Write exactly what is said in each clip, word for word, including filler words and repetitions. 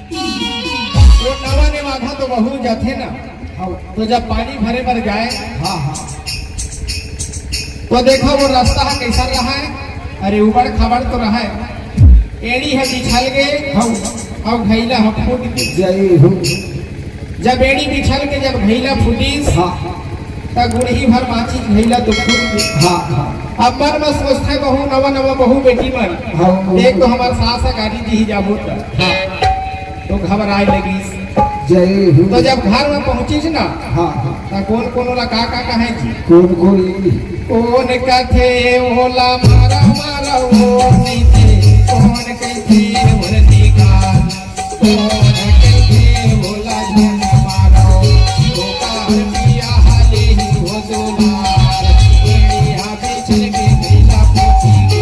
वो नवा नेवादा तो बहुत जाथे ना। हाँ। तो जब पानी भरे बर जाए, हाँ, हाँ। तो देखा वो रास्ता ह कैसा रहा है। अरे, उबड़ खाबड़ तो रहा है। एड़ी ह बिछल गे, हाँ। अउ घैला ह फूट गे। जय हो। जब एड़ी बिछल के जब घैला फूटिस, हाँ। त गुड़ही भर बाँचिस, घैला तो फूट गे। हाँ, हाँ। अब मन म सोचथे बहू, नवा नवा बहू बेटी मन, हाँ। देख तो हमर सास ह गारी दिही जाबो त। हाँ। तो घबराए लगिस। जय हो। तो जब घर म पहुँचिस ना, हाँ, हाँ। त कोन कोन ओला का का कहे जी? कोन कोन? कोन कथे ओला मारा मारा ओ नइते, कोन कथे ओला निकाल, कोन कथे ओला झन मारा, ओकर बियाह ले ही हो दुलार, एड़ी ह बिछल के गैला फूटी गे।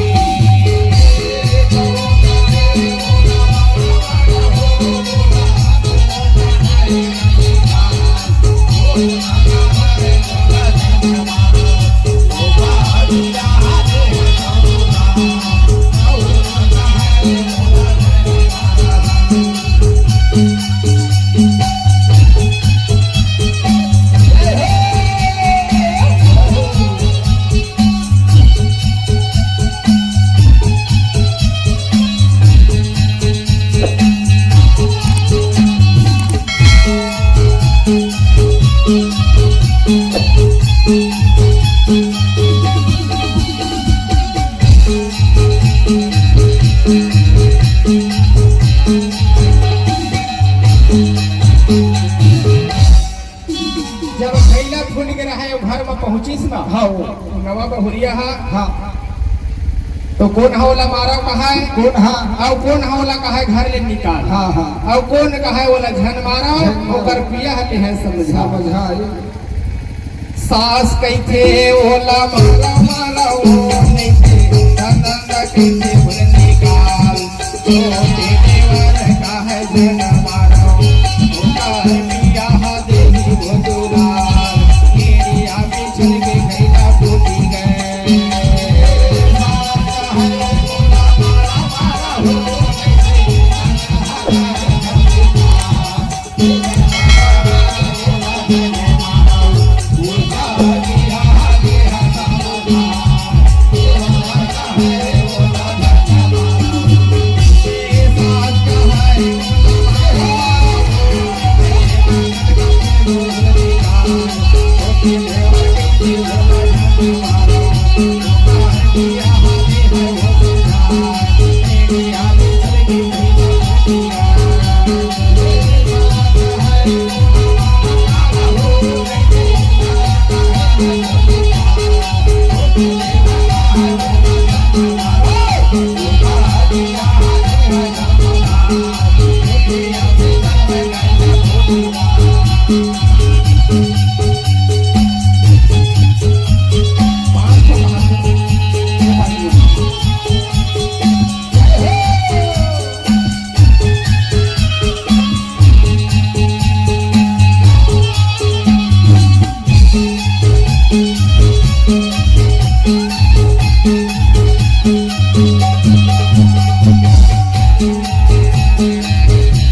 जब घैला फूट के रहे, घर म पहुंचिस ना, हाँ, वो नवा बहुरिया हा, हाँ। तो कोन ह ओला मारव कहाय? कोन ह? अउ कोन ह ओला कहाय घर ले निकाल? हाँ, हाँ। अउ कोन कहाय ओला झन मारव? झन मारव। ओकर बियाह ले हे समझा। समझा। सास कहिथे ओला मारव, मारव, ओ नइते, ननद कहिथे ओला निकाल।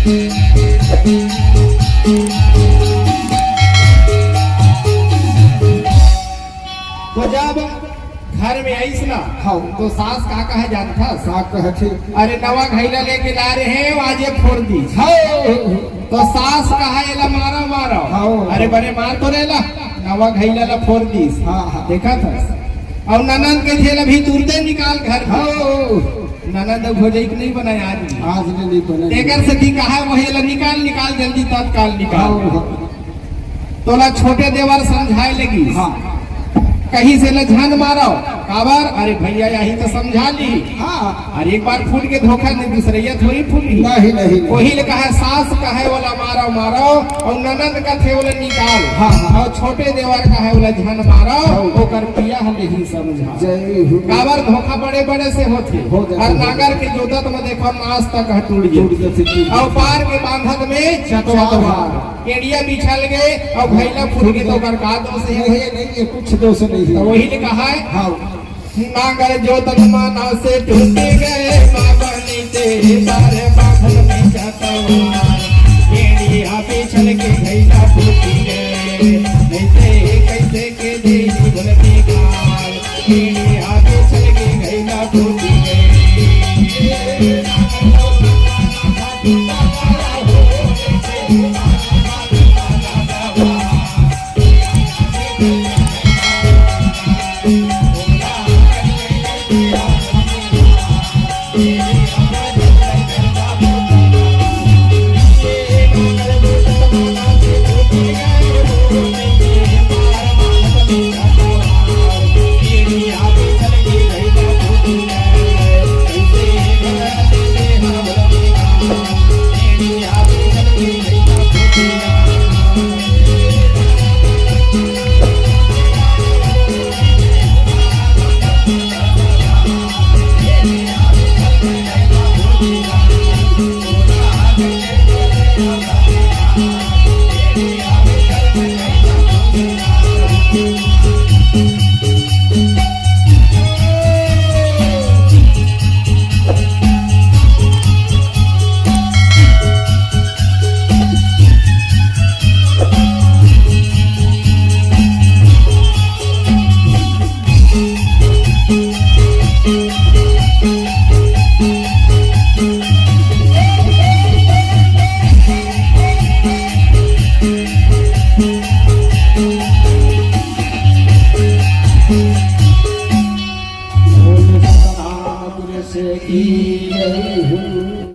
तो जब घर में आइस ना, हाँ। तो सास का कहे जानथस? का कहथे? "अरे, नवा घइला लेके ला रहे हैं, आज ये फोड़ दी।" हाँ। तो सास कहे, "एला मारा, मारा।" हाँ। "अरे बने, मार तो रेला, नवा घइला ला फोड़ दीस।" हाँ, हाँ। देखा था? अउ ननंद कहिथे, "एला भी तुरते निकाल घर में।" हाँ। ननंद अउ भौजाई के नहीं बनाय आज भी। आज ले नहीं बने। तेकर सेती कहा, "वही ला निकाल, निकाल, जल्दी तत्काल निकाल।" हाँ, हाँ। तोला छोटे देवर समझाए लगी। हाँ। कहिस, "एला झन मारव।" "काबर?" "अरे भैया, यही तो समझा ली।" हाँ। "अरे एक बार फूट के धोखा दे, दूसरैया थोड़ी फूटी।" नहीं, नहीं, नहीं। वही ले कहा, सास कहे, "ओला मारव, मारव।" अउ ननंद कथे, "ओला निकाल।" हाँ, हाँ। अउ छोटे देवर कहे, "ओला झन मारव, हाँ। ओकर पिया हम यही समझा।" जय हो। काबर धोखा बड़े बड़े से होथे। हो जाथे, अउ हो नांगर जाथे। के जोतत म देखो, नास तक ह टूट टूट जाथे। जाथे, टूट अउ जाथे। पार के बांधत में चटवार। चटवार। केड़िया बिछल गे अउ घइला फूट गे, तो ओकर का दोष हे? नहीं, ये नहीं, ये कुछ दोष नहीं है। तो वही ले कहा है, हाँ। "नांगर जोतत म नास टूट गे, बाबा नीचे